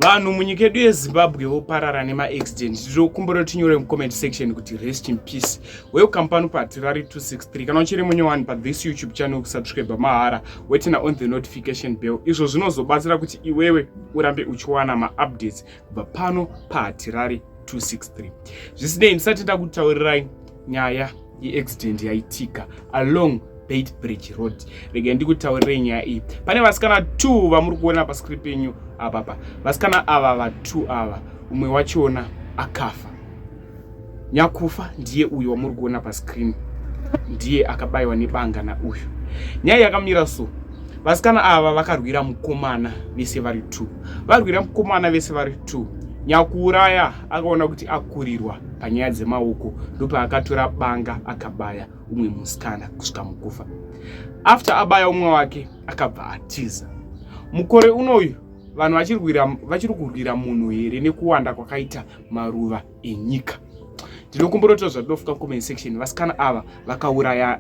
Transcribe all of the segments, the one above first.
Vanhu munyika yedu yeZimbabwe voparara nemaaccident. Tinokumbira tinyore mucomment section kuti rest in peace. Welcome pano paHatirari 263. Kana uchiri munyowani pathis YouTube channel, kusubscribe mahara, weturn on the notification bell. Izvo zvinozobatsira kuti iwewe urambe uchiwana maupdates kubva pano paHatirari 263. Zvisinei, ndisati ndakutaurirai nyaya yeaccident yaitika along Beitbridge Road, regai ndikutaurirei nyaya iyi. Pane vasikana 2 vamuri kuona pascreen penyu apapa. Vasikana ava va2 ava, umwe wachona akafa. Nyakufa ndiye uyu wamuri kuona pascreen, ndiye akabayiwa nebanga nauyu. Nyaya yakamira so: vasikana ava vakarwira mukomana vese vari 2. Varwira mukomana vese vari 2, nyakuuraya akaona kuti akurirwa panyaya dzemaoko, ndopaakatora banga akabaya umwe musikana kusvika mukufa. After abaya umwe wake, akabva atiza. Mukore unoyu vanhu vachiri kurwira munhu here nekuwanda kwakaita maruva enyika? Ndinokumbira kuti zvatinofuka comment section. Vasikana ava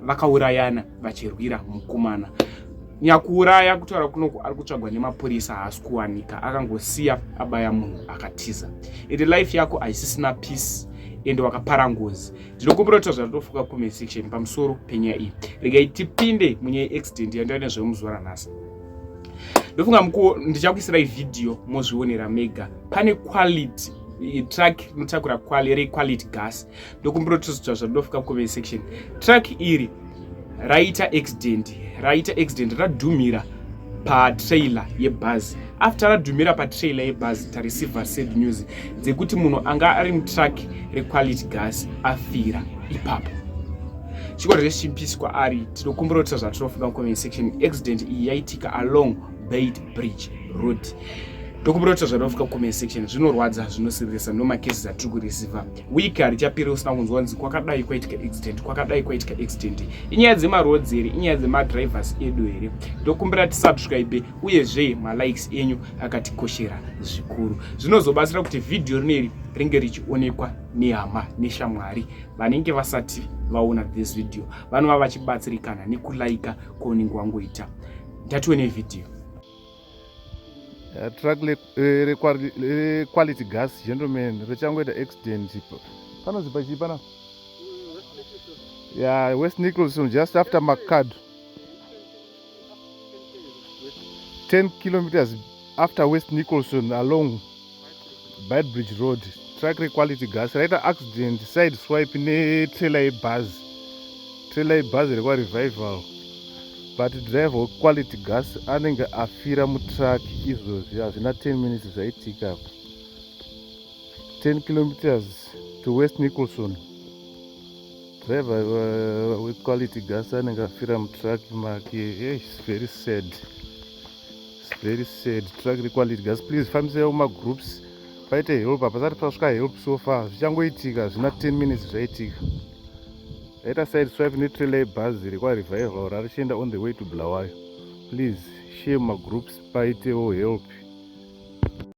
vakaurayana vachirwira mukomana. Nyakuuraya, kutaura kunoku, ari kutsvagwa nemapurisa, haasi kuwanika. Akangosiya abaya munhu akatiza. Ende life yako haisisina peace, ende wakapara ngozi. Ndinokumbira kuti zvatinofuka comment section pamusoro penyaya iyi. Regai tipinde munyaya yeaccident yandaina nezvemuzuva ranhasi. Ndofunga mukuwo ndichakuisirai vhidhiyo mozvionera mega. Pane quality truck rinotakura reQuality Gas. Ndokumbira kuti zvatinofuka comment section. Truck iri raita accident, raita accident, radhumira patrailer yebhazi. After radhumira patrailer yebhazi, tareceiva sad news dzekuti munhu anga ari mutruck reQuality Gas afira ipapo. Chikoro rest in peace kwaari. Tinokumbira kuti zvatinofunga mucomment section. Accident iyi yaitika along Beitbridge Road. Ndokumbira kuti zvatinofunga mucomment section. Zvinorwadza, zvinosiririsa. Ndo macases atiri kureceiva. Wiki harichapiri usina kunzwa kunzi kwakadai kwaitika accident, kwakadai kwaitika accident. Inyaya dzemaroads here? Inyaya dzemadrivers edu here? Ndokumbira tisubscribe, uyezve malikes enyu akatikoshera zvikuru. Zvinozobatsira kuti vhidhiyo rineri ringe richionekwa nehama neshamwari vanenge vasati vaona this video, vanova vachibatsirikana nekulaika kwaunenge wangoita. Ndatione vhidhiyo. Truck reQuality Gas, gentlemen, richangoita accident. Panozi pachii pana ya West Nicholson, just after Makhado, 10 kilometers after West Nicholson along Beitbridge Road. Truck reQuality Gas raita accident, side swipe netrailer yebhazi, trailer yebhazi rekwaRevival, but driver weQuality Gas anenge afira mutruck izvozvi. Hazvina 10 minutes zvaitika apa. 10 kilometers to West Nicholson. Driver weQuality Gas anenge afira mutruck make. Hey, it's very sad, it's very sad. Truck reQuality Gas, please fambisai mumagroups paite help. Hapasati pasvika help so far. Zvichangoitika, zvina 10 minutes zvaitika. Raita side swipe netrailer yebhazi rekwaRevival rarichienda on the way to Bulawayo. Please share mumagroups paitewo help.